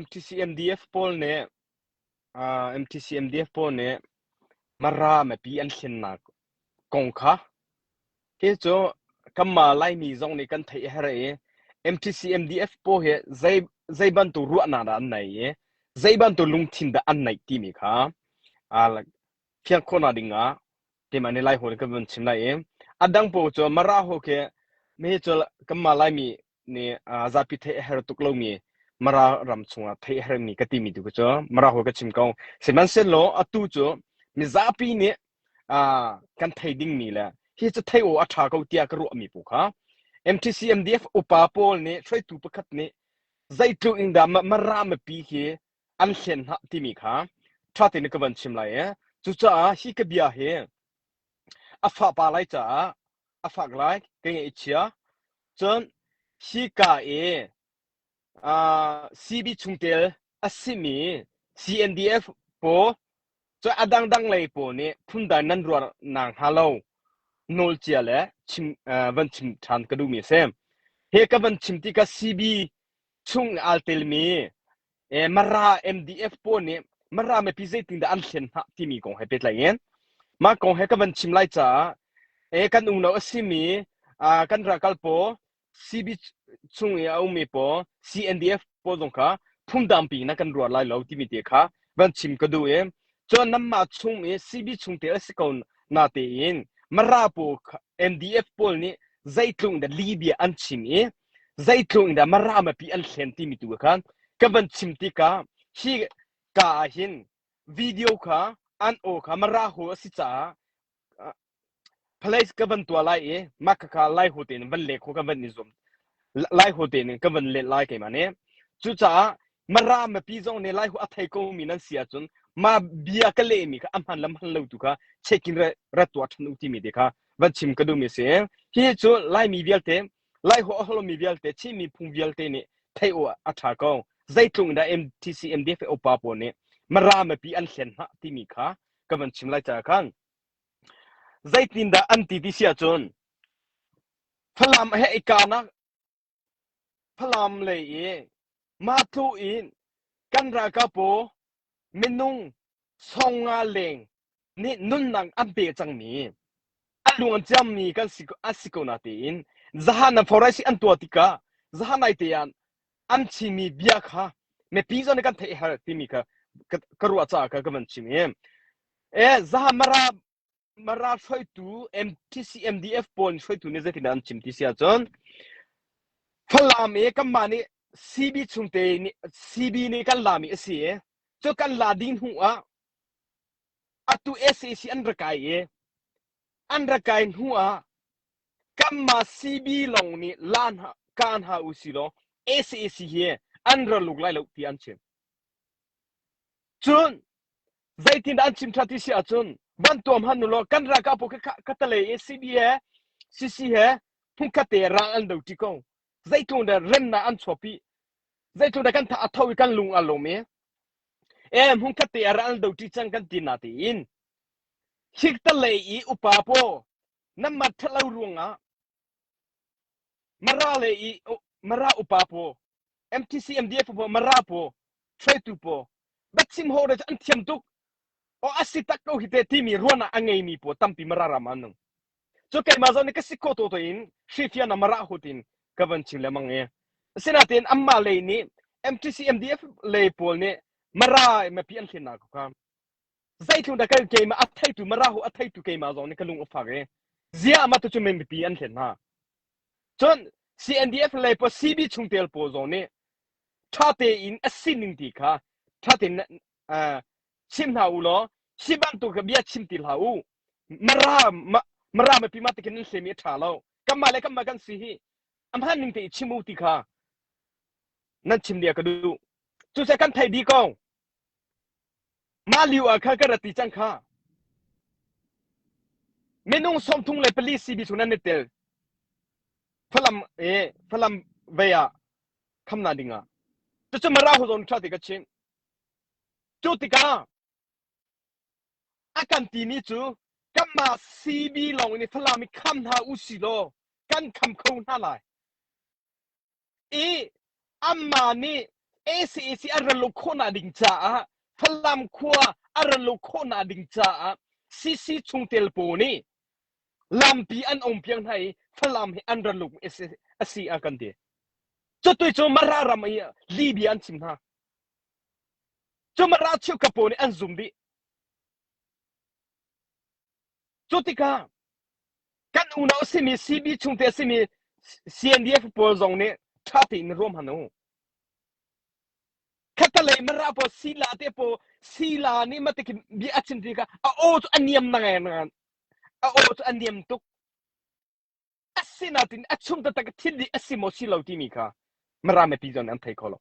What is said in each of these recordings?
MTC MDF pawl nih MTC MDF pawl nih Mara mipi an thlennak kong kha hi cu kanmah Laimi zong nih kan theih a herh i MTC MDF pawl hi zei zei bantuk ruahnak dah an nei i zei bantuk lungthin dah an neih timi kha fiang khawhnak ding ah keimah nih Laiholh in ka vun chim lai i a dang pawl cu Mara ho khi mi cu kanmah Laimi nih zapi theih a herh tuk lomi Mara ram chungah theih a herhmi ka timi tu cu Mara ho ka chim ko. Sihmanhsehlaw atu cu mizapi nih kan thei dingmi le hi cu thei aw a ṭha ko tiah ka ruahmi pawl kha MTC MDF upa pawl nih hruaitu pakhat nih zeitluk in dah Mara mipi hi an hlen hna timi kha ṭha tein ka van chim lai i cucaah hi ka bia hi a fah pa lai caah a fak lai ka ngaih chia cun hi ka i CB chungtel a simi CNDF pawl cu a dangdang lei pawl nih phundai nan ruah nak hnga lo nawl cia le chim van chim ṭhan ka duhmi a si. He ka van chim tikah CB chung al telmi Mara MDF pawl nih Mara mipi zeitindah an hlen hna timi kong he pehtlai in mah kong he ka van chim lai caah kan unau a simi kan ralkal pawl CB chung i a ummi pawl CNDF pawl zong kha phungdangpi na kan ruat lai lo timi te kha van chim ka duh i cun nanmah chung i CB chung te a si ko na tein Mara pawl MDF pawl nih zeitluk in dah Libya an chim i zeitluk in dah Mara mipi an hlen timi tu khan ka van chim tikah hi ka ah hin video kha an aw kha Mara ho a si caah place ka van tuah lai i mah khakha lai ho tein van lek kho ka van i zuam lai ho tein ka van let lai keimah nih cucaah Mara mipi zong nih lai ho a thei ko mi nan si ahcun ma bia ka leh mi kha a hman le hman lo tu kha check in ra tuah ṭhan u timi te kha van chim ka duh mi si hi cu Laimi vialte Lai ho a holomi vialte Chin miphung vialte nih theih awk a ṭha ko zeitluk in dah MTC MDF upa pawl nih Mara mipi an hlen hna timi kha ka van chim lai caah khan Zeitindah an ti ti si ahcun Falam he i kahnak Falam lei i mah tlu in kan ralkap pawl minung songa leng nih nunnak an pe cangmi a lung an ciammi kan si a si ko na tiin zahan an forest an tuah tikah zahan ai te ah an chimmi bia kha mipi zong nih kan theih har timi kha ka ruah caah kha ka van chim i E zaha mara mara hruaitu MTC MDF pawl hruaitu nih zeitin an chim ti si ahcun Falam i kanmah nih CB chungte nih CB nih kan lami a si i cu kan la ding hnu ah atu SAC an ra kai i an ra kai hnu ah kanmah CB lawng nih la hna ka hna u si law SAC hi an ra luk lai lo ti an chim. Cun zeitindah an chim ṭha ti si ahcun van tuam han u law kan ralkap pawl kha ka talei i CB he CC he hmunkhat te ral an do ṭi ko. Zeitluk dah remnak an chuahpi. Zeitluk dah kan tha a tho i kan lung a lawm i e hmunkhat te ah ral an do ṭi cang kan ti na tiin hik talei i upa pawl nanmah ṭhatlo ruangah Mara le i Mara upa pawl MTC MDF pawl Mara pawl hruaitu pawl biachim ho re cu an thiam tuk o a si tak ko hi te timi ruanah a ngeimi pawl tampi Mara ram ah an nung cu keimah zong nih ka si kho to to in hrifian ah Mara hut in ka van chim lengmang i asinain anmah lei nih MTC MDF lei pawl nih Mara mipi an hlennak kha zeitluk dah kan keimah a theitu Mara hu a theitu keimah zong nih ka lung a fak i ziah mah tu cu mipi an hlen hna cun CNDF lei pawl CB chungtel pawl zong nih ṭha tein a sining ti kha ṭha tein chim hna u law hi bantuk bia chim ti hlah u Mara Mara mipi ma tikin nan hlemi a ṭha lo kanmah le kanmah kan si hi a hman ning te i chim u ti kha nan chim dia ka duh cucu kan thei dih ko Mah lio ah kha ka rat ti cang kha. Minung 34 CB chung nan i tel. Falam e Falam vei ah khamna ding ah. Cucu Mara ho zawn tha ti ka chim. Cu tikah a kan timi cu kanmah CB lawng in Falam i kham hna u si law kan kham kho hna lai. I Amma nih ACAC a ra luh khawhnak ding caah Falam khua a ra luh khawhnak ding caah CC chungtel pawl nih lampi an um piak hna i Falam hi an ra luk a si a kan ti. Cutui cu Mara ram i Libya an chim hna. Cu Mara cheukhat pawl nih an zum dih. Cu tikah kan unau a simi CB chungte a simi CNDF pawl zong nih ṭha tein ruam han u. Khatalei Mara pawl Sila te pawl Sila nih mah tikhin bia a chim tikah a aw cu a niam ngang a aw cu a niam tuk. Asinain a chung taktak thil nih a si maw si lo timi kha Mara mipi zong nih an thei kho lo.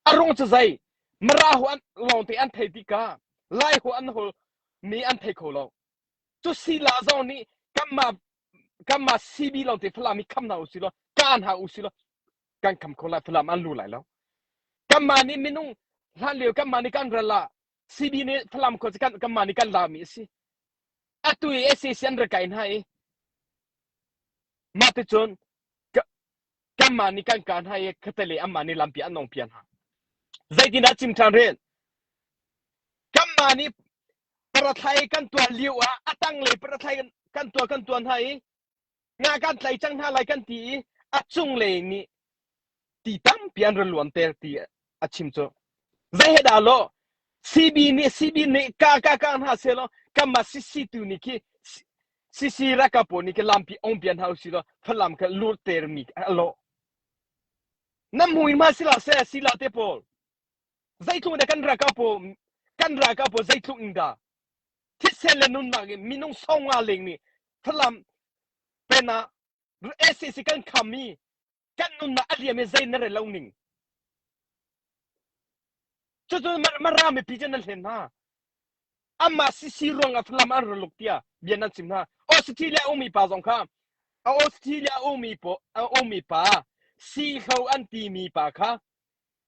A rung cu zei? Mara hu an lawngte an thei tikah Lai hu an hol mi an thei kho lo. Cu sila zong nih kanmah kanmah CB lawngte Falam hi kham hna usih law ka hna usih law kan kham kho lai Falam an lu lai lo. Kanmah nih minung hlan lio kanmah nih kan ral ah CB nih Falam khua cu kan kanmah nih kan lami a si. Atu i SAC an ra kai hna i mah ticun kanmah nih kan kaa hna i khattelei anmah nih lampi an ong piak hna. Zeitindah chim ṭhan rih? Kanmah nih parathlai kan tuah lio ah a tanglei parathlai kan tuah kan tuah hna i nga kan tlai cang hna lai kan ti i a cunglei nih ti tampi an ra luanter ti a chim cu. Zei he dah law CB nih CB nih ka ka ka hna seh law kanmah CC tu nih khi CC ralkap pawl nih khi lampi ong pian hna usih law Falam kha lurter mi a lawh. Nan hmu in hma sila seh sila te pawl zeitluk in dah kan ralkap pawl kan ralkap pawl zeitluk in dah thisen le nunnak in minung songa leng nih Falam pen ah SAC kan kham i kan nunnak a liam i zei na rel lo ning. Cucu Mara mipi cu nan hlen hna. Amah sisi ruang ah Falam an raluk tiah bia nan chim hna. Australia ummi pa zong kha Australia ummi po ummi pa sihlo an timi pa kha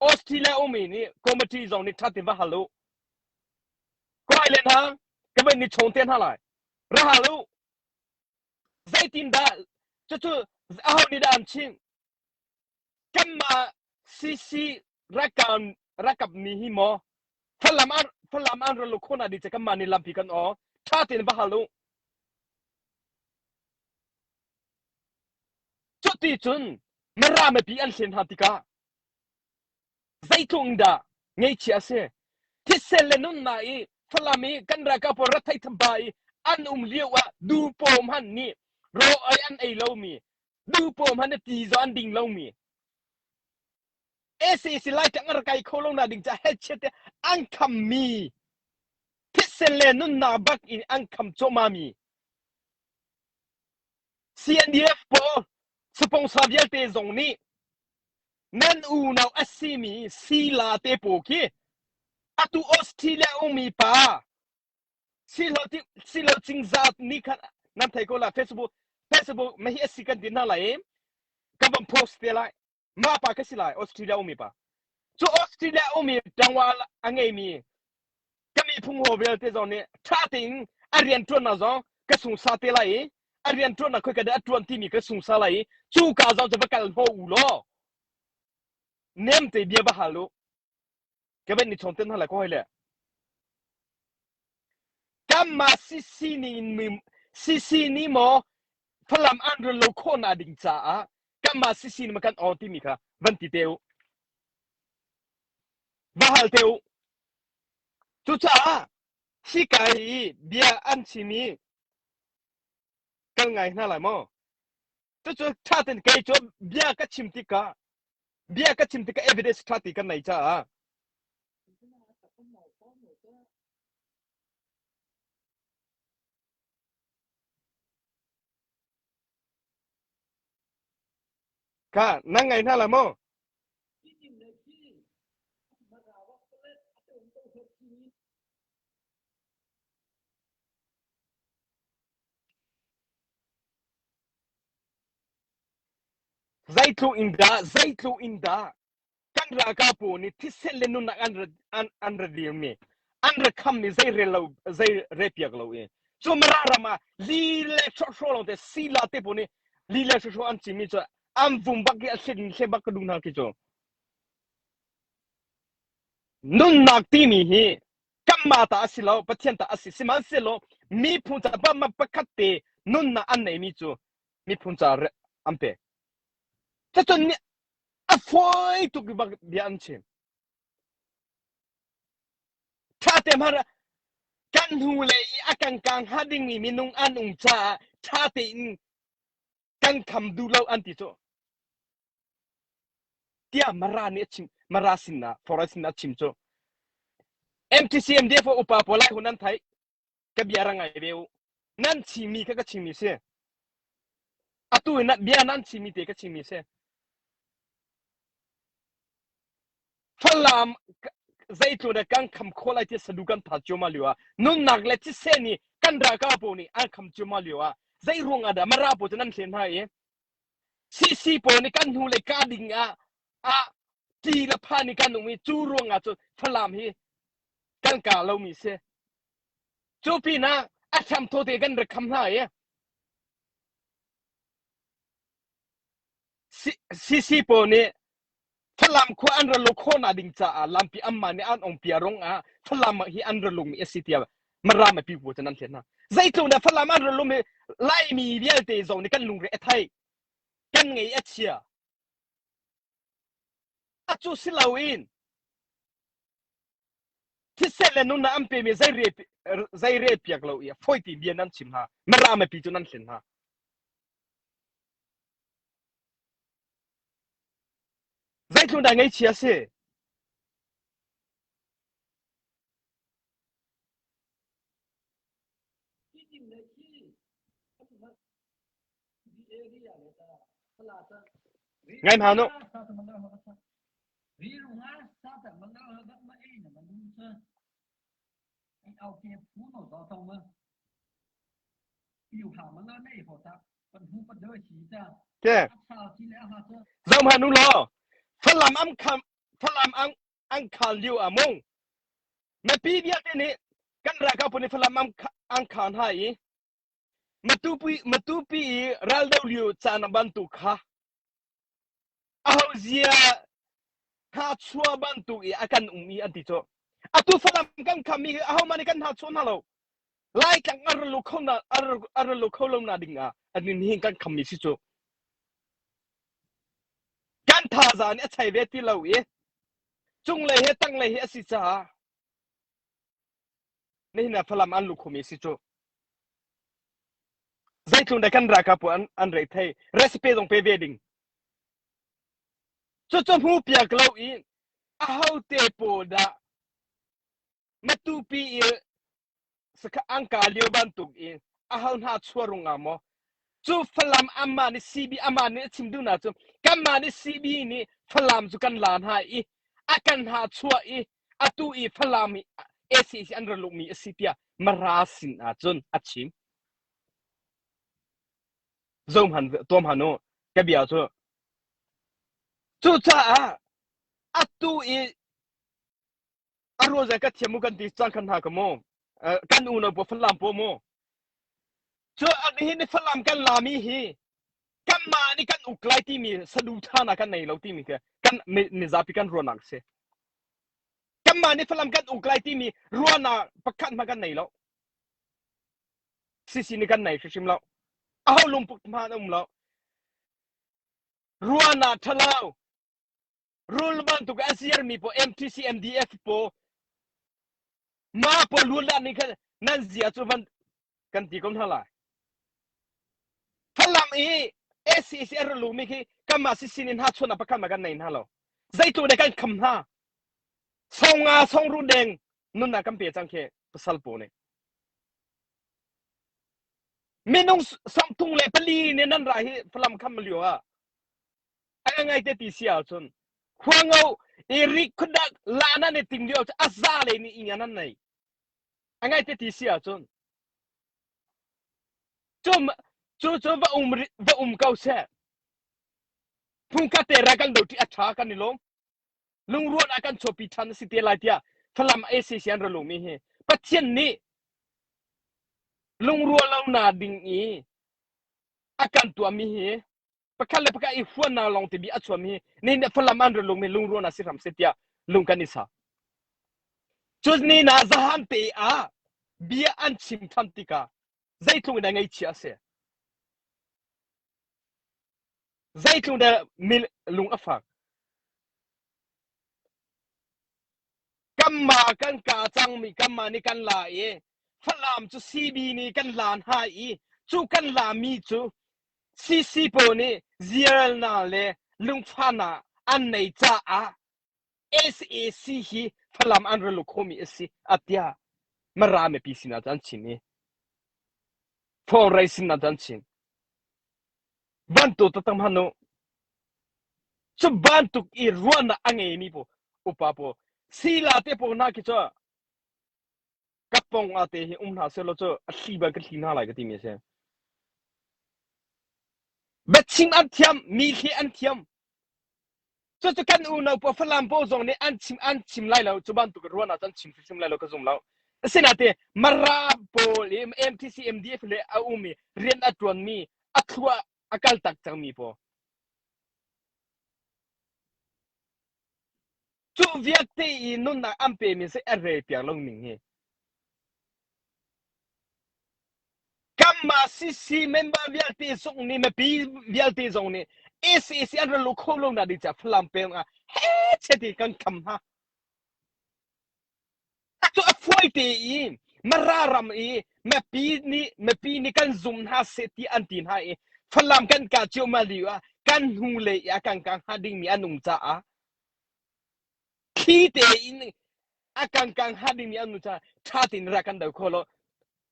Australia ummi nih committee zong nih ṭhat in va hal u. Koi len ha ka van ni chong te hna lai. Ra hal u. Zeitindah cucu aho nih dah an chimh? Kanmah CC ralkap ralkap nih hi maw Falam an Falam an ral khawh na dih cu kanmah nih lampi kan aw ṭha tein va hal u. Cuti cun Mara mipi an hlen hna tikah Zeitluk in dah ngaihchia a si. Thisen le nunnak i Falam i kan ralkap pawl rathei thaba i an um lio ah dupaw hmanh nih raw ei an ei lomi, dupaw hmanh nih ti zong an ding lomi, sac Laitlang an rak kai kho lo nak ding caah helchiat te an khammi, thisen le nunnak bak in an kham cuahmahmi CNDF pawl sponsor vialte zong nih nan unau a simi Sila te pawl khi atu Australia ummi pa silo silo cingza nih khan nan thei ko la Facebook Facebook ma hi a si kan ti hna lai i ka van post te lai mah pa ka si lai Australia ummi pa cu Australia ummi tangwal a ngeimi ka miphung haw vialte zong nih ṭha tein a rian ṭuannak zong ka sungsa te lai i a rian ṭuannak khoi ka dah a ṭuan timi ka sungsa lai i cu ka zong cu va kal hnawh u law nem te bia va hal u ka ben ni chong ten hna lai ko hoi le kanmah sisi nih sisi nih maw Falam an run lo khawh nak ding caah kanmah sisi nih ma kan aw timi kha van ti te u va hal te u Cucaah hika hi bia an chim i kal ngai hna lai maw? Cucu ṭha tein kei cu bia ka chim tikah bia ka chim tikah evidence ṭha ti kan nei caah kha nan ngai hna lai maw? Zeitluk in dah zeitluk in dah kan ralkap pawl nih thisen le nunnak an ra an an ra dirmi an ra khammi zei rel lo zei re piak lo i cu Mara ram ah li le hrawhhraw lawng te sila te pawl nih li le hrawhhraw an cimmi cu an vum bak i a thlen thlen bak ka duh hna khi cu. Nunnak timi hi kanmah ta a si lo, Pathian ta a si. Sihmanhsehlaw miphun ca bama pakhat te nunnak an neimi cu miphun ca an pek. Cucun a fawi tuk bak bia an chim. Ṭha te hmanh kan hnulei i a kan kang hnga dingmi minung an um caah ṭha tein kan kham duh lo an ti cu. Tiah Mara nih a chim Mara sinah forest sinah a chim cu. MTC MDF upa pawl lai hun an theih ka bia ra ngai ve u. Nan chimmi kha ka chimmi si. Atu in bia nan chimmi te ka chimmi si. Falam zeitluk dah kan kham khawh lai ti sadu kan pha ciammau lio ah nunnak le thisen i kan ralkap pawl nih an kham ciammau lio ah zei ruang ah dah Mara pawl cu nan hlen hna i CC pawl nih kan hnu le ka ding ah ah ti le phan i kan um i cu ruang ah cun Falam hi kan ka lomi si. Cu pinah a hramthaw te kan rak kham hna i CC pawl nih Falam khua an ra lu khawhnak ding caah lampi anmah nih an ong pia rung ah Falam hi an ra lungmi a si tiah Mara mipi pawl cu nan hlen hna. Zeitluk dah Falam an ra lum i Laimi vialte zong nih kan lungre a thei, kan ngei a chia. Acu si loin thisen le nunnak an pemi zei rel piak lo i fawi ti bia nan chim hna. Mara mipi cu nan hlen hna. Zeitluk dah ngaihchia a si? Ngai hna nu. Ke. Zoh hmanh u law Falam an kham Falam an an khal lio ah mung mipi vialte nih kan ralkap pawl nih Falam an an khal hna i Matupi Matupi i raldo lio caan bantuk kha aho zia hna chua bantuk i a kan um i an ti cu atu Falam kan kham mi aho mah nih kan hna chuah hna lo Laitlang a ra lu kho na a ra lu kho lo na ding ah an hin kan kham mi si cu kan thaza nih a chei ve ti lo i cunglei he tanglei he a si caah nihin ah Falam an lu khomi si cu zeitlung dah kan ralkap an an rei thei recipe zong pe ve ding cucu hmu piak lo i aho te pawl dah Matupi i sakha angka lio bantuk i aho hna chuah rungah maw cu Falam amah nih CB amah nih a chim duhnak cu kanmah nih CB nih Falam cu kan la hna i a kan hna chuah i atu i Falam i ACC an ra luhmi a si tiah Mara sin ah cun a chim. Zohman tuam han u ka bia cu. Cucaah atu i a rual ka thiam mu kan ti cang khan hna ka mu kan unau pawl Falam pawl mu cu nihin ni Falam kan lami hi kanmah nih kan uk lai timi saduhthahnak kan nei lo timi khi kan mizapi kan ruahnak si kanmah nih Falam kan uk lai timi ruahnak pakhat hmanh kan nei lo sisi nih kan nei hrimhrim lo aho lungput hmanh a um lo ruahnak ṭhalo Rul bantuk a ziarmi pawl MTC MDF pawl ma pawl lun dah nih khan nan zia cu van kan ti ko hna lai. Falam i ACC a rulu mi khi kanmah sisin in hna chuan pakhat ma kan nei hna lo. Zeitluk deh kan kham hna. Songa songru deng nunnak kan pe cang khi pasal pawl nih. Minung songthung le pali nih nan ra hi Falam kham lio ah A ngaite ti si ahcun khuango i rik khudak la nan i ting lio cu a za le ni inga nan nei. A ngaite ti si ahcun cu cu cu va um va um ko seh. Phungkhat te ra kan do ṭi a ṭha kan i lawm. Lungrual ah kan chuahpi ṭhan a si te lai tiah Falam ACC an ra lumi hi Pathian nih lungrual lo na ding i a kan tuahmi hi pakhat le pakhat i huannak lawng te bi a chuam hi ni nih Falam an ra lung mi lungrual na si hram se tiah lung kan i sa. Cun ni na zahan te ah bia an chim than tikah zeitluk in a ngaihchia a si. Zeitluk dah mi lung a fak. Kanmah kan ka cangmi kanmah nih kan la i Falam cu CB nih kan la hna i cu kan lami cu CC pawl nih ziaralnak le lungfahnak an nei caah SAC hi Falam an ra lu khomi a si a tiah Mara mipi sinah cun an chim i Thawng sinah cun an chim. Bantuk taktak hmanh u. Cu bantuk i ruahnak a ngeimi pawl upa pawl sila te pawl hna khi cu ka pong ah te hi um hna sehlaw cu a thli bal ka thli hna lai ka timi a si. Biachim an thiam, mi thli an thiam. Cucu kan unau pawl Falam pawl zong nih an chim an chim lai lo. Cu bantuk ruahnak cu an chim hrimhrim lai lo ka zum lo. Asinain Mara pawl i MTC MDF le a um i rian a ṭuanmi a thlua a kal tak cangmi pawl Cu vialte i nunnak an pemi si a rel piak lo ning hi. Kanmah CC member vialte zong nih mipi vialte zong nih SAC an ra luh kho lo nak ding caah Falam peng ah he chet kan kham hna. Cu a fuai te i Mara ram i mipi nih mipi nih kan zum hna seh ti an ti hna i Falam kan kah ciammam lio ah kan hnu lei i a kan kang hnga dingmi an um caah thli tein a kan kang hnga dingmi an um caah ṭha tein rak kan do kho lo.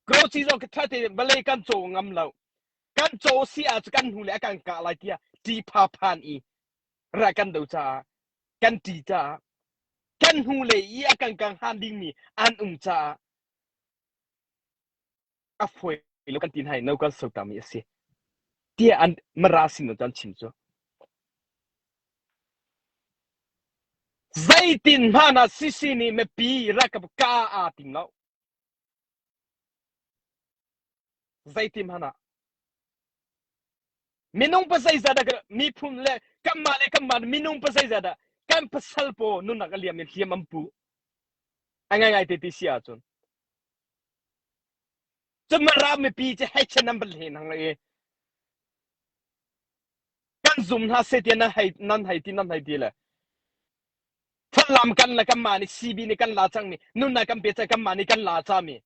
Grocery zong ṭha tein vawlei kan caw ngam lo. Kan caw si ah cu kan hnu lei a kan kah lai tiah ṭihpha phan i rak kan do caah kan ṭih caah kan hnulei i a kan kang han dingmi an um caah a fawi lo kan ti hna i no kan sotami a si tiah an mara sin an chim cu zeitin hmanh ah sisi nih mipi rakap ka aa tim lo Zeitim hmanh ah minung pa zeizat dah miphun le kanmah le kanmah minung pa zeizat dah kan pasal paw nunnak a liam in hliam an pu a ngai ngai te ti si ahcun cun Mara mipi cu hei chen nan van hlen hang i kan zum hna se tiah nan hei nan hei ti nan hei ti le Falam kan le kanmah nih CB nih kan la cangmi nunnak kan pe cang kanmah nih kan la cami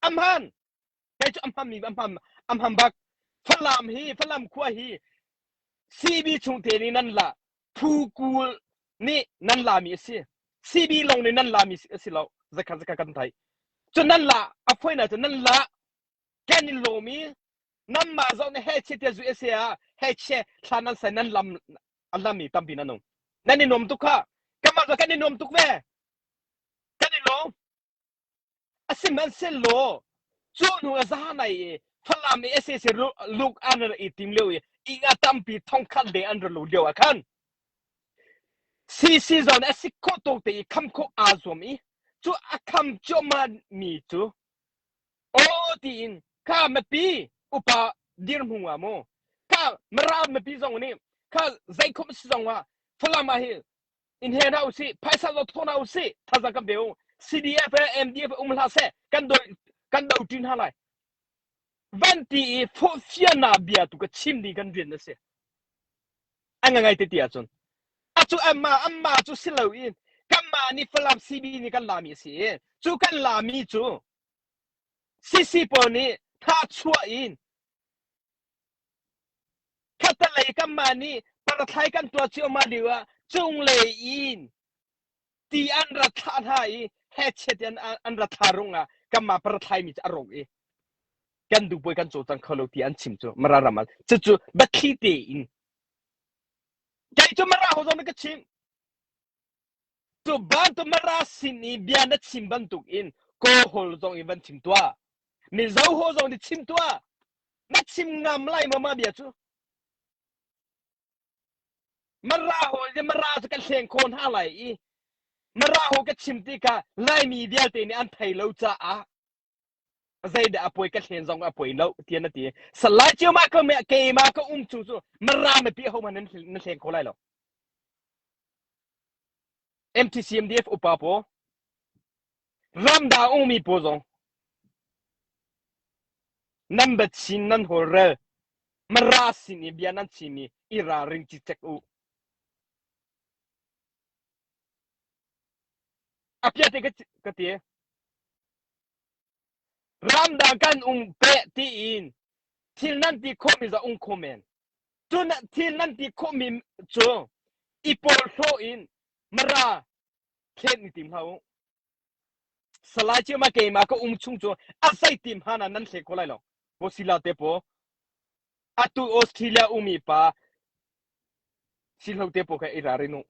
amhan Kei cu a hmammi a hmam a hmam bak. Falam hi Falam khua hi CB chungte nih nan la phu kul nih nan lami a si. CB lawng nih nan lami a si lo. Zakhat zakhat kan theih. Cu nan la a foina cu nan la kan in lawm i nanmah zoh nih he che tia zu ese ah he che thla nan sai nan lam a lami tampi nan um. Nan i nuam tuk kha. Kanmah cu kan i nuam tuk ve. Kan i lawm. Sihmanhsehlaw cu hnu a zahnai i Falam i sac luk an ra i tim lio i inga tampi thongkhat le an ra lu lio ah khan CC zawn a si khawh tawk te i kham khawh aa zuam i cu a kham cuahmah mi cu aw tiin kha mipi upa dirhmun ah maw kha Mara mipi zong nih kha zeikhom si zong ah Falam ah hi in he hna usih phaisa lo thaw hna usih thazaang kan pe u CDF le MDF um hlah seh kan do kan do ṭi hna lai van ti i fawhfiana bia tu ka chim ding kan rian a si a ngai te ti ahcun acu amma amma cu si lo in kanmah nih Falam CB nih kan lami a si i cu kan lami cu CC pawl nih tha chuah in Khattelei kanmah nih parathlai kan tuah cuahmah lio ah cunglei in ti an ra thlah hna i hechet in an ra thla rungah kanmah parathlai mi cu a rawk i kan duhpuai kan cawlcang kho lo ti an chim cu Mara ram ah cucu biathli tein kei cu Mara ho zong ka chim cu bantuk Mara sin i bia na chim bantuk in Kawlhawl zong in van chim tuah Mizo ho zong nih chim tuah na chim ngam lai maw mah bia cu Mara hawi le Mara cu kan hleng khawh hna lai i Mara ho ka chim tikah Laimi vialte nih an thei lo caah zeidah a puai ka hlen zong a puai lo tiah na ti salai cio ma ka keimah ka um cu cu Mara mipi ho hmanh na hleng kho lai lo MTCMDF upa paw. Ramdang ummi pawl zong nan biachin nan hawlrel Mara sin i bia nan chimmi i ralring cikcek u. A piate ka, ka ti. Ramdang kan um peh tiin thil nan ti khawhmi za um kho men. Cu thil nan ti khawhmi cu i porhlaw in Mara thlen i tim hlah u. Salai Chiama keimah ka um chung cu a zei tim hana nan hle kho lai lo. Bosila te po atu Australia umi pa silho te po kha i ralrin u.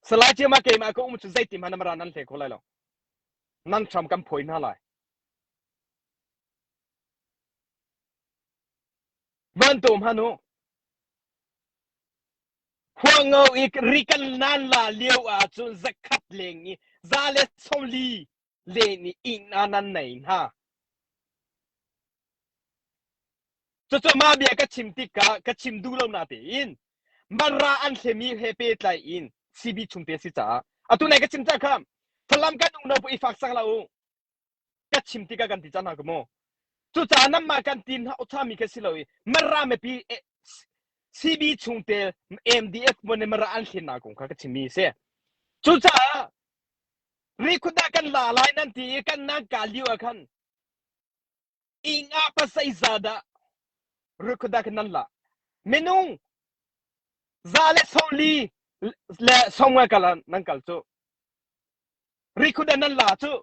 Salai Chiama keimah ka um cu zei tim hana mara nan hle kho lai lo. Nan hram kan phawi hna lai. Van tom han u. Huango i ri kan nan la lio ahcun zakhat leng i za le sawmli len i inn ah nan nei hna. Cucu mah bia ka chim tikah ka chim duh lo na tein Mara an hlemi he pehtlai in CB chungte si caah atu nai ka chim cang kha Falam kan unau pu i fak sang la u ka chim tikah kan ti cang hna ka mu cucaah nanmah kan ti hna thami kha si lo i Mara mipi CB chungtel MDF mon le Mara an hlen nak kong kha ka chimmi si cucaah rikhuda kan la lai nan ti i kan nan ka liu ah khan ing ah pasai za dah rikhuda khan nan la minung za le sawli le sawmnga kal nan kal cu rikhuda nan la cu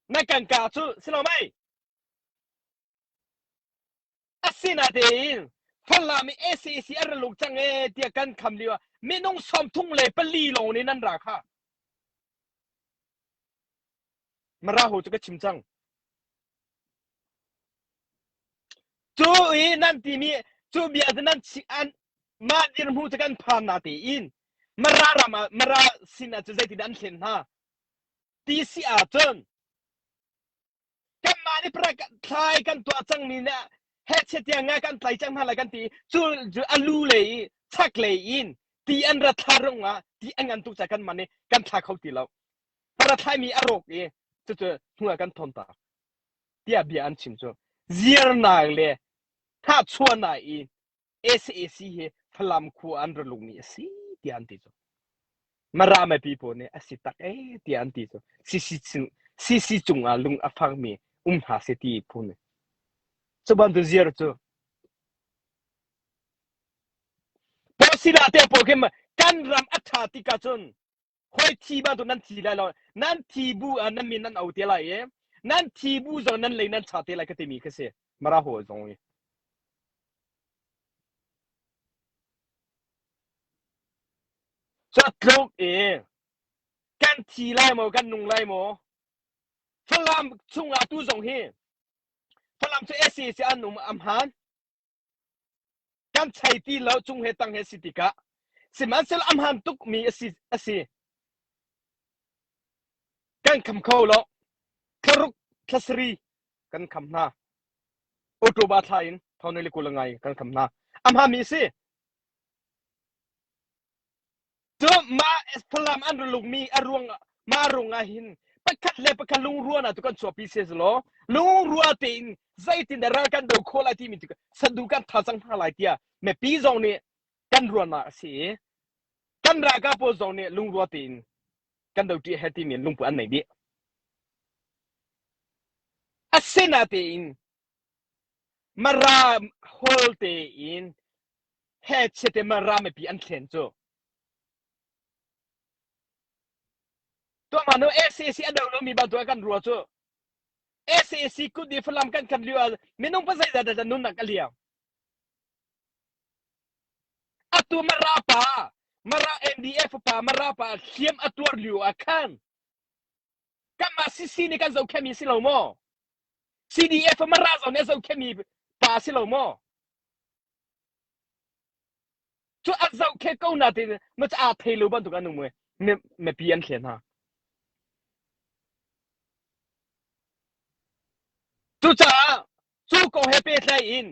na kan ka cu si lo mei asinatein Falam i SAC an ra luk cang e tiah kan kham lio ah minung sawmthum le pali lawng nih nan ra kha Mara ho cu ka chim cang cu i nan timi cu bia cu nan an mah dirhmu cu kan phan na tein Mara ram ah Mara sin ah cu zeitin an thlen hna ti si ahcun kanmah nih prak thlai kan tuah cangmi nih hehchet tiang nga kan tlai cang hna lai kan ti cu a lu lei i chak lei in ti an ra thla rung ah ti an ngan tuk ca kan man i kan thla kho ti lo para thlaimi a rawk i cucu hnu ah kan thon ta tiah bia an chim cu ziarnak le thahchuahnak i SAC hi Falam khua an ra lungmi a si tiah an ti cu. Mara mipi pawl nih a si tak ee tiah an ti cu. CC CC cungah lung a fakmi um hna seh ti phu nih. Cu bantuk ziar cu Pawl te pawl khi kan ram a ṭha tikah cun hoi thi bantuk nan thi lai lo nan thi bu ah nan min nan au te lai i nan thi bu zong nan lei nan cha te lai ka timi khi si mara hawl zong hi Catluk i kan thi lai maw kan nung lai maw Falam chungah tu zong hi Falam cu SAC an um am han kan chei ti lo cung he tang he si tikah sihmanhsehlaw a hmaan tukmi a si a si kan kham kho lo thlaruk thlasari kan kham hna October thla in thonoi le kul ngai kan kham hna a hmaanmi a si Cu mah Falam an ralukmi a ruang mah ruang ah hin pakhat le pakhat lungruahnak tu kan chuahpi se law lungrua tein zeitin dah ral kan do khawh lai timi tu sadu kan tha cang hna lai tiah mipi zong nih kan ruahnak a si i kan ralkap pawl zong nih lungrua tein kan do ṭi he timi lungput an nei dih. Asinatein Mara hol tein he chiate Mara mipi an thlen cu. Tuah nu SAC a do lomi bantuk kan rua cu. SAC kut di Falam kan kan liu ah minung pa zeizat dah nunnak a liam. Atu Mara pa, Mara NDF pa, Mara pa hliam a tuar liu ah khan kanmah CC nih kan zohkhenmi si lo maw? CDF Mara zong nih a zohkhenmi pa si lo maw? Cu a zohkhe ko na ti ma aa thei lo bantuk an um mipi an thlen hna. Cucaah cu kong he pehtlai in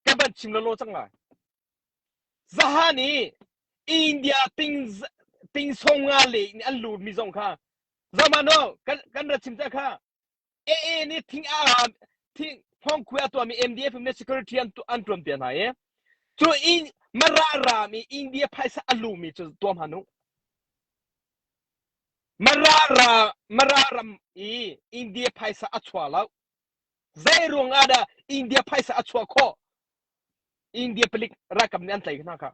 ka van chim lawlaw cang lai. Zahan i India ting ting song nga le in an lurmi zong kha. Zamano kan kan ra chim ta kha AA nih thing a thing thong khuai a tuahmi MDF nih security an an tuan piak hna i cu in Mara ram i India phaisa a lumi cu tuam han u. Mara ra Mara ram i India phaisa a chua lo. Zei ruang ah dah India phaisa a chuah khawh? India palik ralkap nih an tlaih hna kha.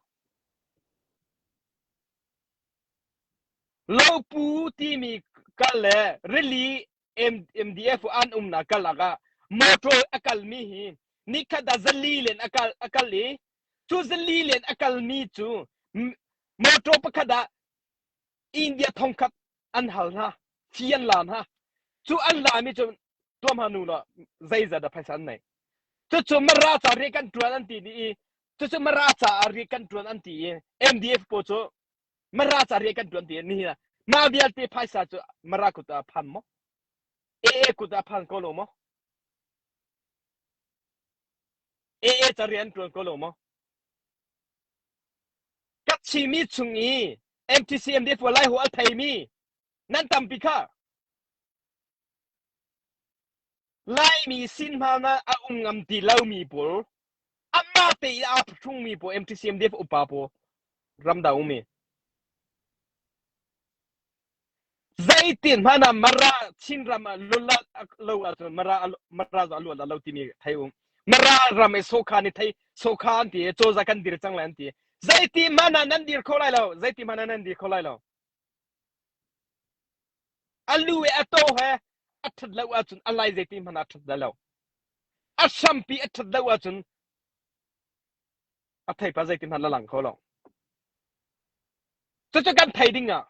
Lopu timi kal le rili MDF an umnak kal ah motor a kalmi hi nikhat ah zali len a kal a kal i cu zali len a kalmi cu motor pakhat ah India thongkhat an hal hna fi an la hna cu an lami cu tuam hanu la zeizat dah phaisa an nei cucu Mara ca rian kan tuan an ti i cucu Mara caah rian kan tuan an ti i MDF pawl cu Mara ca rian kan tuan ti ni hi mah vialte phaisa cu Mara kut ah phan maw AA kut ah phan ko lo maw AA ca rian tuan ko lo maw ka chimi chung i MTC MDF lai ho a theimi nan tampi kha Laimi sin hmana a um ngam ti lomi pawl amah te i aa phuhrungmi pawl MTCMDF upa pawl ramdang ummi zeitin hmana Mara Chinram ah lula lo ahcun Mara Mara a luat lo timi thei um Mara ram i sokha ni thei sokha an ti cawza kan dir cang lai an ti zeiti hmana nan dir kho lai lo zeiti hmana nan dir kho lai lo A lu i a taw he a ṭhat lo ahcun a lai zeiti hmanh ah a ṭhat lai lo. A hrampi a ṭhat lo ahcun a theipar zeiti hmanh a lang kho lo. Cucu kan thei ding ah.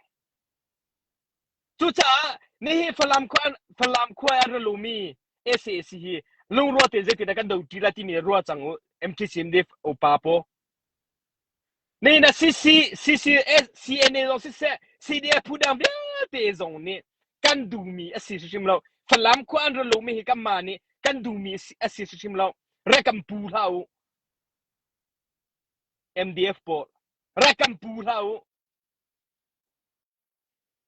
Cucaah nihi Falam khua Falam khua an ra lumi SAC hi lungrual tein zeitindah kan do ṭi lai timi ruah cang u MTC MDF upa pawl Nihin ah CC, CCS, CNA zong siseh, CDF phu dang vialte zong nih kan duhmi a si hrimhrim lo. Falam khua an ra lumi hi kanmah nih kan duhmi a si hrimhrim lo. Rak kan pu hlah u. MDF pawl. Rak kan pu hlah u.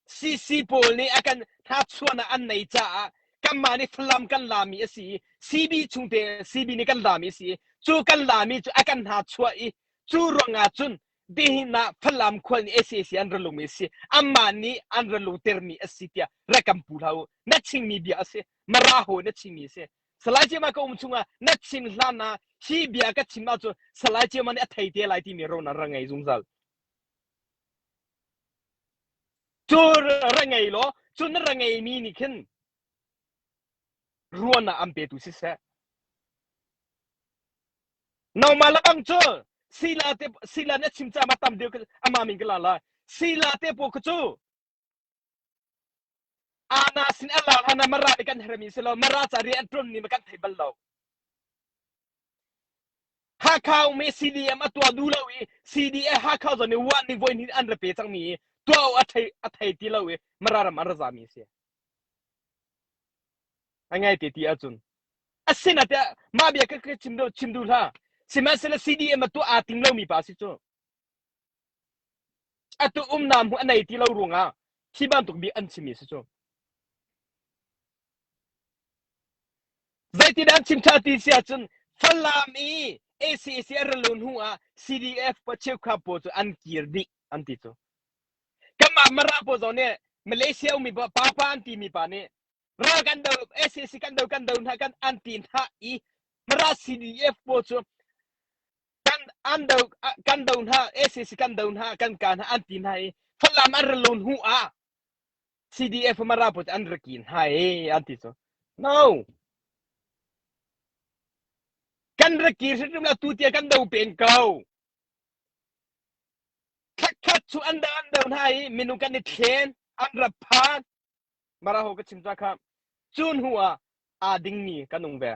CC pawl nih a kan hnachuahnak an nei caah kanmah nih Falam kan lami a si i CB chungte CB nih kan lami a si i cu kan lami cu a kan hnachuah i cu ruangah cun tihin ah Falam khual nih SAC an ra lungmi a si amah nih an ra lungtermi a si tiah rak kan pu hlah u na chimmi bia a si Mara hawi na chimmi a si Salai Ciama ka um chungah na chim hlan ah hi bia ka chim ahcun Salai Ciama nih a thei te lai timi ro na ra ngei zungzal Cu ra ngei law cu na ra ngeimi nih khin ruan ah an petu siseh. Nangmah lebang cu sila te sila nih a chim caah ma tam deuh amah min ka la lai. Sila te pawl kha cu ana sin a lar hana mara nih kan hermi si lo mara ca rian an ṭuan ni ma kan thei bal lo. Hakha um i CDM a tuah duh lo i CDA Hakha zawn i wan nih voi hnih an ra pe cangmi i tuah awk a thei a thei ti lo i Mara ram an ra zami a si. A ngai te ti ahcun. Asina tiah mah bia ka ka chim duh chim duh hlah. Sihmanhsehlaw CDM a tuah aa tim lomi pa si cu. Atu umnak hmu a nei ti lo ruangah hi bantuk bia an chimmi si cu. Zeitindah an chim ṭha ti si ahcun Falam i ACAC a ra lu hnu ah CDF pa cheukhat pawl cu an kir dih an ti cu. Kanmah Mara pawl zong nih Malaysia ummi pa pa an timi pa nih ral kan do SAC kan do kan do hna kan an ti hna i Mara CDF pawl cu kan an do kan do hna SAC kan do hna kan ka hna an ti hna i Falam an ra lu hnu ah CDF Mara pawl cu an ra kin hna e an ti cu. No. Kan ra kir hrimhrim la tu tia kan do pen ko. Khatkhat cu an do an do hna i minung kan i thlen an ra phan. Mara ho ka chim ta kha. Cu hnu ah aa dingmi kan ung ve.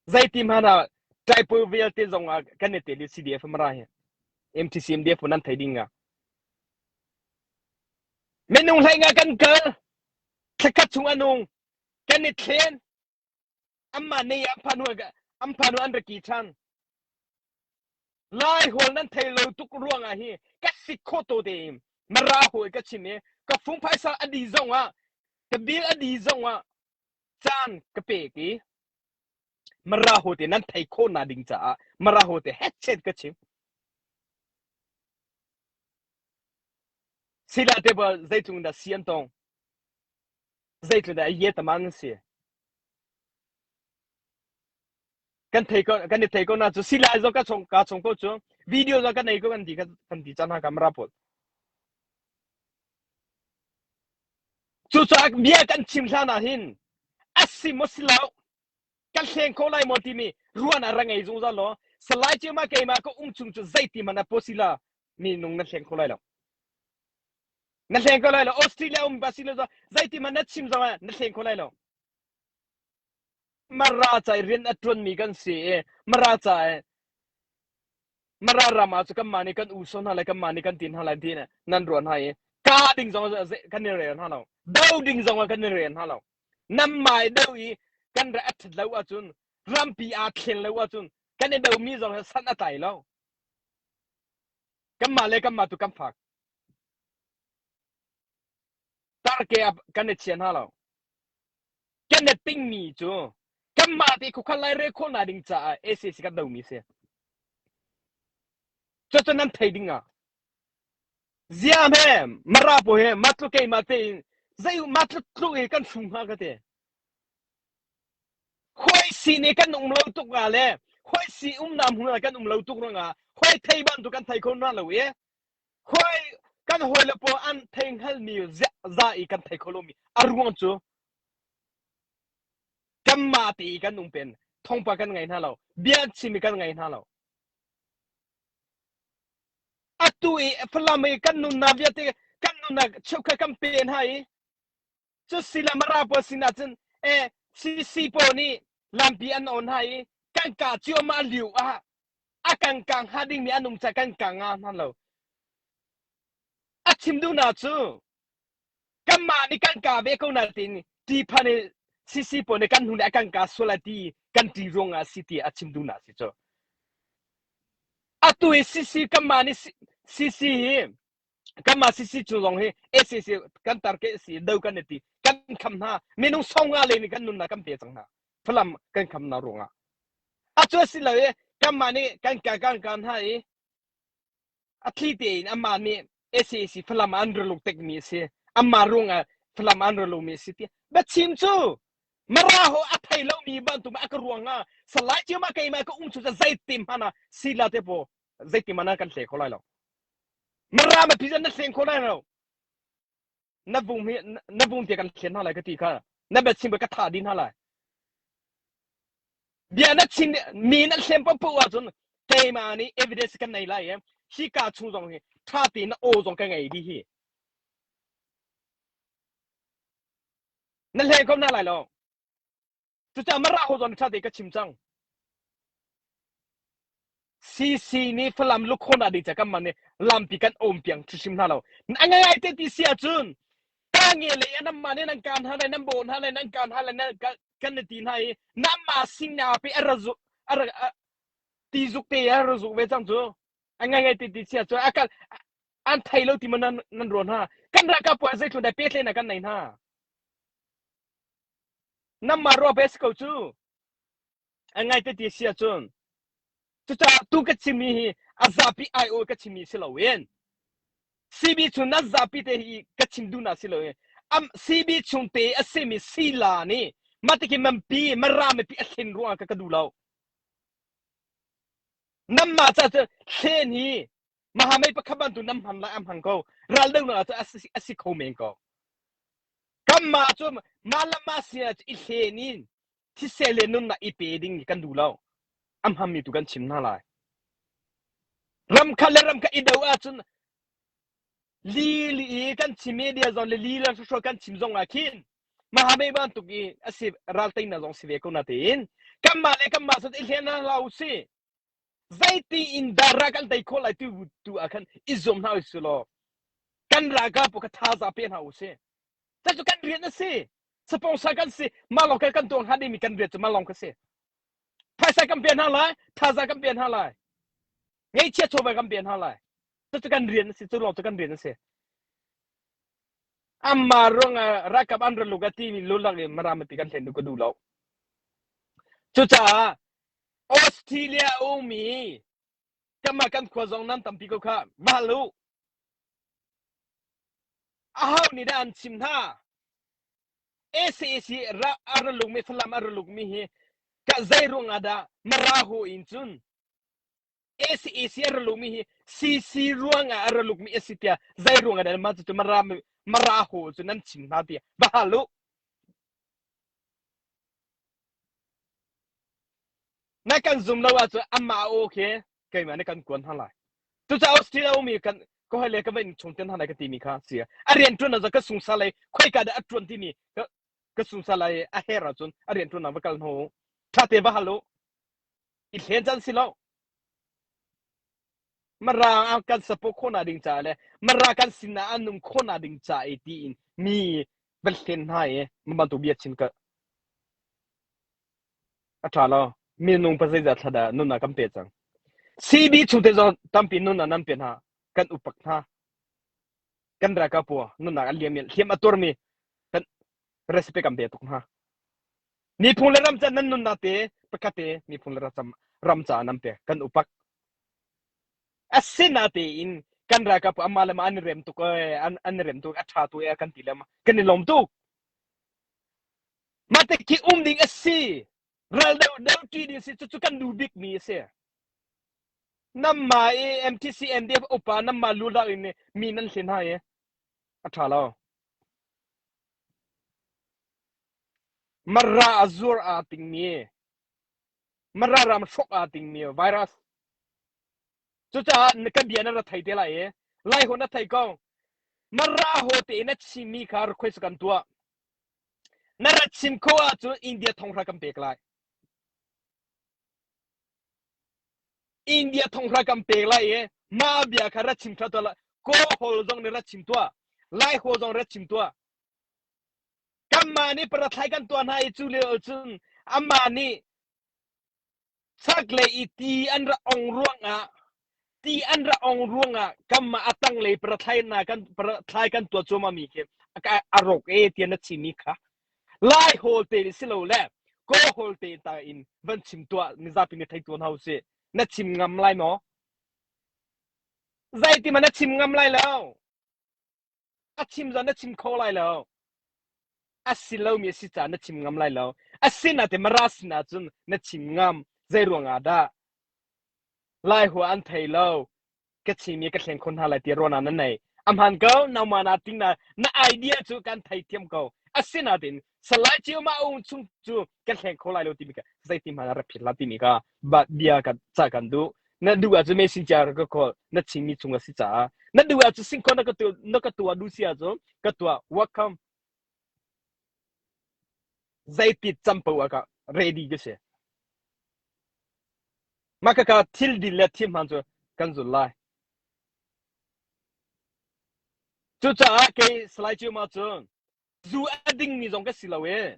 Zeiti hmanh ah ṭaipawi vialte zong ah kan i tel i CDF Mara hi MTC MDF nan thei ding ah minung hlei nga kan kal thlakhat chung anung kan i thlen amma nei an phanu an phanu an raki ṭhan lai hawl nan thei lo tuk ruangah hi ka sik kho to te. Mara hawi ka chim i ka fung phaisa a di zong ah ka bill a di zong ah caan ka pek i Mara hawi te nan thei khawh na ding caah Mara hawi te headset ka chim. Sila te bal zeitlung dah si an tong? Zeitlung dah ye taman an si? Kan thei ko kan i thei ko na cu sila zong ka chong ka chong ko cu video zong kan nei ko kan ti kan ti chan ha camera pawl. Cucaah bia kan chim hlan ah hin a si maw si lo kan hleng kho lai maw timi ruan a ra ngei zungzal law Salai Cema keimah ka um chung cu zeiti hmanh ah posila minung na hleng kho lai lo. Na hleng kho lai lo. Australia um ba si lo zeiti hmanh na chim zong ah na hleng kho lai lo. Mara ca i rian a ṭuanmi kan si i Mara ca i Mara ram ah cu kanmah nih kan uso hna lai kanmah nih kan ti hna lai ti nan ruah hna i ka ding zong kan i rel hna lo. Do ding zong ah kan i rel hna lo. Nan i do i kan ra a ṭhat lo ahcun rampi aa thlen lo ahcun kan i domi zong hi san a tlai lo. Kanmah le kanmah tu kan fak. Tarke kan i chia hna lo. Kan i tingmi cu kanmah te khuakhan lai re khawh na ding caah SAC kan domi si. Cucu nan thei ding ah Ziam he Mara pawl he mah tluk keimah tein zei mah tluk tluk i kan hrum hnga ka ti. Hawi sin i kan um lo tuk ah le hawi si umnak hmun ah kan um lo tuk ruangah hawi thei bantuk kan thei kho hna lo i hawi kan hawi le pawl an thei hngalmi za i kan thei kho lomi a ruang cu kanmah te i kan um pen thawngpa kan ngai hna lo bia chim i kan ngai hna lo Atu i Falam i kan nunnak vialte kan nunnak cheukhat kan pe hna i cu sila Mara pawl sinah cun e CC pawl nih lampi an on hna i kan kah cuahmah lio ah a kan kah hnga dingmi an um caah kan kah nga hna lo. A chim duhnak cu kanmah nih kan kah ve ko nain ṭihphan i CC pawl nih kan hnu nih a kan kah sual lai ti kan ṭih ruangah a si ti a chim duhnak a si cu. Atu hi CC kanmah nih CC hi kanmah CC cu zong hi SAC kan target si do kan i ti kan kham hna minung songa le nih kan nunnak kan pe cang hna Falam kan kham hna ruangah atu a si lo i kanmah nih kan kan kan kan hna i A thli tein amah nih SAC Falam an raluk tekmi a si. Amah ruangah Falam an ralomi a si tiah biachim cu Mara ho a thei lomi bantuk a ka ruangah Salai Ciama keimah ka um cu zeitim hmanh ah sila te paw zeitim hmanh ah kan hle kho lai lo. Mara ma pi na hleng kho lai lo. Na vung hi na vung te kan thlen hna lai ka ti kha. Na biachim ka tha din hna lai. Bia na chim mi na hlem paohpaoh ahcun keimah nih evidence kan nei lai i hi ka chung zong hi ṭha tein na aw zong ka ngei dih hi. Na hleng ko hna lai lo. Cucaah Mara ho zong ṭha tein ka chim cang. CC nih Falam lukhawn ah ding ca kan man nih lampi kan awm piang hrim hna lo. A ngai te ti si ahcun ta nge le nan mah nih nan kaan hna lai nan bawh hna lai nan kaan hna lai nan kan na ti hna i nan mah sing na pe a ra zuk a ra ti zuk te a ra zuk ve cang cu a ngai ngai te ti si ahcun a kal an thei lo ti ma nan nan ruah hna kan ralkap pawl zeitlun dah pehtlaih na kan nei hna nan mah ruah bes ko cu A ngai te ti si ahcun cucaah tu ka chimmi hi a zapi ai-aw ka chimmi si loin CB chung na zapi te hi ka chim duhnak si loin am CB chung te a simi sila nih mah tikhi mampi mara mipi a thlen ruangah ka ka duh lo. Namma ca cu thlen hi mahamei pakhat bantu nam hman lai am hman ko ral donak ah cu a si kho men ko. Kanmah cu mah le mah sin ah i hlen in thisen le nunnak i pe ding kan duh lo. A hmanmi tu kan chim hna lai. Ram khat le ram khat i do ahcun li li i kan chim media zong le li le hruhrual kan chim zong ah khin Mahamei bantuk i a si ral teinak zong si ve ko na tein kanmah le kanmah cu i hlen hna hlah u si. Zeiti in dah ral kan tei khawh lai tu tu ah khan i zuam hna u si law kan ralkap pawl kha thazaang pe hna u si. Cucu kan rian a si. Sponsor kan si. Mah lawng kan tuah hnga dingmi kan rian cu mah lawng ka si. Phaisa kan pe hna lai, thazaang kan pe hna lai. Ngeihchiah chawva kan pe hna lai. Cucu kan rian a si. Cu lawng cu kan rian a si. Amma ruangah ralkap an ra luk a timi lulak in Mara mipi kan hlen duh ka duh lo. Cucaah Australia ummi kanmah kan khua zong nan tampi ko kha va hal u. Aho nih dah an chim hna? SAC ra a ra lukmi Falam a ra lukmi hi ka zei ruangah dah Mara hu in cun ACAC a ra lukmi hi CC ruangah a ra lukmi a si tiah zei ruangah dah mah cucu Mara Mara hu cu nan chim hna tiah va hal u. Na kan zum lo ahcun amah aw khi keimah nih kan kuan hna lai. Cucaah Australia ummi kan ka hoi le ka va in chung ten hna lai ka timi kha si. A rian ṭuan ah ka sungsa lei khoika dah a ṭuan timi ka ka sungsa lai a her ahcun a rian ṭuan ah va kal hnu. Ṭha te va hal u. I hlen can si lo. Mara ah kan support khawhnak ding caah le Mara kan sinah an um khawhnak ding ca i tiin mi van hlen hna i bantuk bia chim ka a ṭha lo. Minung pa zeizat thla dah nunnak kan pe cang. CB chungte zong tampi nunnak nan pe hna. Kan upak hna. Kan ralkap pawl nunnak an liam hliam a tuarmi kan respect kan pe tuk hna. Miphun le ram ca nan nunnak te pakhat te miphun le ram ram ca nan pek kan upak. Asinatein kan ralkap amah le mah an i rem tuk an an i rem tuk a ṭha tu e kan ti le kan i lawm tuk. Mah te khi um ding a si. Ral deuh deuh ṭi ding si cucu kan duh bik mi a si. Namma i MTC NDF upa namma lu lak in mi nan hlen hna i a ṭha lo. Mara a zuar aa tingmi Mara ram hrawk aa tingmi virus. Cucaah ka bia na ra thei te lai i Lai ho na thei ko. Mara ho te na chimmi kha request kan tuah. Na ra chim kho ahcun India thonghra kan pek lai. India thonghra kan pek lai i mah bia kha ra chim thla tuah Kaw hol zong nih ra chim tuah. Lai ho zong ra chim tuah. Kanmah nih parathlai kan tuah hna i cu lio cun amah nih chaklei i ti an ra ong ruangah ti an ra ong ruangah kanmah a tanglei parathlai na kan parathlai kan tuah cuahmah mi khi a rawk e tiah na chimmi kha lai hawl te si lo le kaw hawl te ta in van chim tuah mizapi nih thei tuah hna usih na chim ngam lai maw zeiti ma na chim ngam lai lo A chim zong na chim kho lai lo. A si lomi a si caah na chim ngam lai lo. A sin te Mara sin ahcun na chim ngam. Zei ruangah dah? Lai hua an thei lo. Ka chim i ka thleng khon hna lai ti ruahnak na nei. A hmaan ko, nangmah na ting na na idea cu kan theithiam ko. Asinain Salai Cio Ma Aung chung cu kan hleng kho lai lo timi ka zeiti hmanh ah rak philh hlah timi kha bia kan ca kan duh. Na duh ahcun messenger ka call na chimmi chung a si caah na duh ahcun singkhaw na ka tu na ka tuah duh si ahcun ka tuah welcome zeiti cam poah ah ka ready ka si. Mah ka thil din le thil hmaan cu kan zul lai. Cucaah kei Salai Cio Ma cu zu a dingmi zong ka si lo i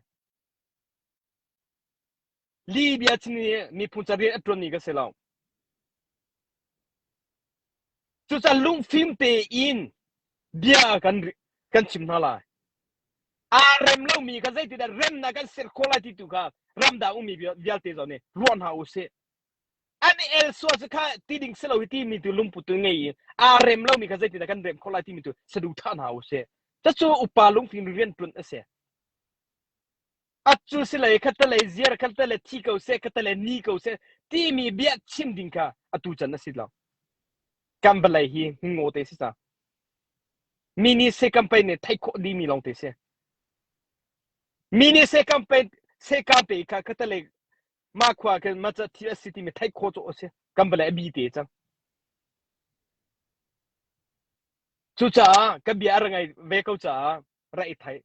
Libya chin i miphun ca rian a ṭuanmi ka si lo. Cucaah lungfim tein bia kan kan chim hna lai. Aa rem lomi kha zeitindah remnak kan ser khawh lai ti tu kha ramdang ummi vialte zong nih ruah hna u sih. An i el sual cu kha ti ding si lo hi timi tu lungput tu ngei i aa rem lomi kha zeitindah kan rem khawh lai timi tu saduhthah hna u sih. Cucu upa lungfim rianṭuan a si. Acu si lei khatalei ziar khatalei thi ko seh khatalei ni ko seh timi bia chim ding kha atu can a si lo. Kan vawlei hi ngo te si ca. Mi nih se campaign nih theih khawh dihmi lawng te si. Mi nih se campaign se campaign kha khatalei mah khua khin ma ca thi a si timi theih khawh cu a si. Kan vawlei a bi te cang. Cucaah ka bia a ra ngai ve ko caah ra i thai.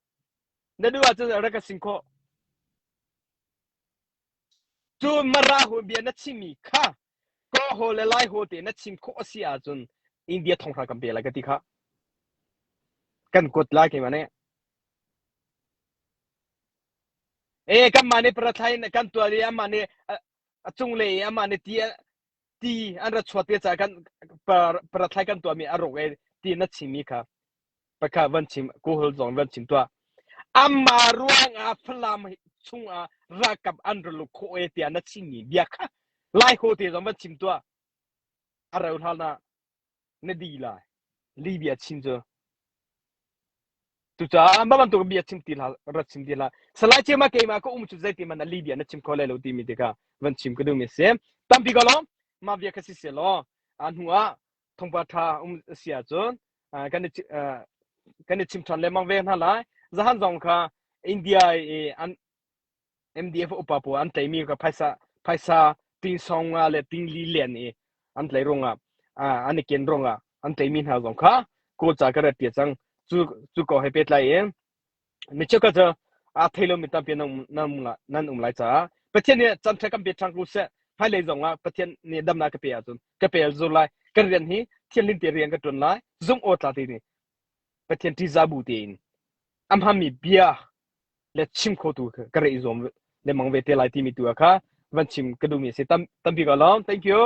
Na duh ahcun rak ka sing khawh. Cu Mara hu bia na chimmi kha Kaw haw le Lai haw te na chim khawh a si ahcun India thonghra kan pe lai ka ti kha. Kan kuat lai keimah nih. E kanmah nih parathlai in kan tuah i amah nih a cunglei i amah nih ti ti an ra chuat te caah kan parathlai kan tuahmi a rawk e ti na chimmi kha. Pakha van chim Kawl zong van chim tuah. Amma ruangah Falam chungah ralkap an ra lut khawh e tiah na chimmi bia kha Lai ho te zong van chim tuah. A rau hlan ah na di lai. Libia chim cu. Cucaah mah bantuk bia chim ti hlah, rat chim ti hlah. Salai Cema keimah ka um cu zeiti man Libia na chim kho lai lo timi te kha van chim ka duhmi a si. Tampi ka lawm. Mah bia kha si seh law a hnu ah thawngpa ṭha um a si ahcun kan i kan i chim ṭhan lengmang ve hna lai. Zahan zong kha India i an MDF upa pawl an tleimi kha phaisa phaisa ting song nga le ting li len i an tlei ruangah an i ken ruangah an tleimi hna zong kha Kawl ca ka rat tia cang. Cu cu ko he pehtlai in Mi cheukhat cu aa thei lomi tampi nan um, nan um, lai, nan um lai caah Pathian nih caan ṭha kan pe ṭhan ko seh. Hmailei zong ah Pathian nih damnak ka pe ahcun ka pel zur lai. Kan rian hi thianhlim te rian ka ṭuan lai. Zumh aw tla te nih Pathian ṭihzah bu tein a hmanmi bia le chim khotu ka re i zuam lengmang ve te lai timi tu ah kha van chim ka duhmi a si. Tam, tampi ka lawm. Thank you.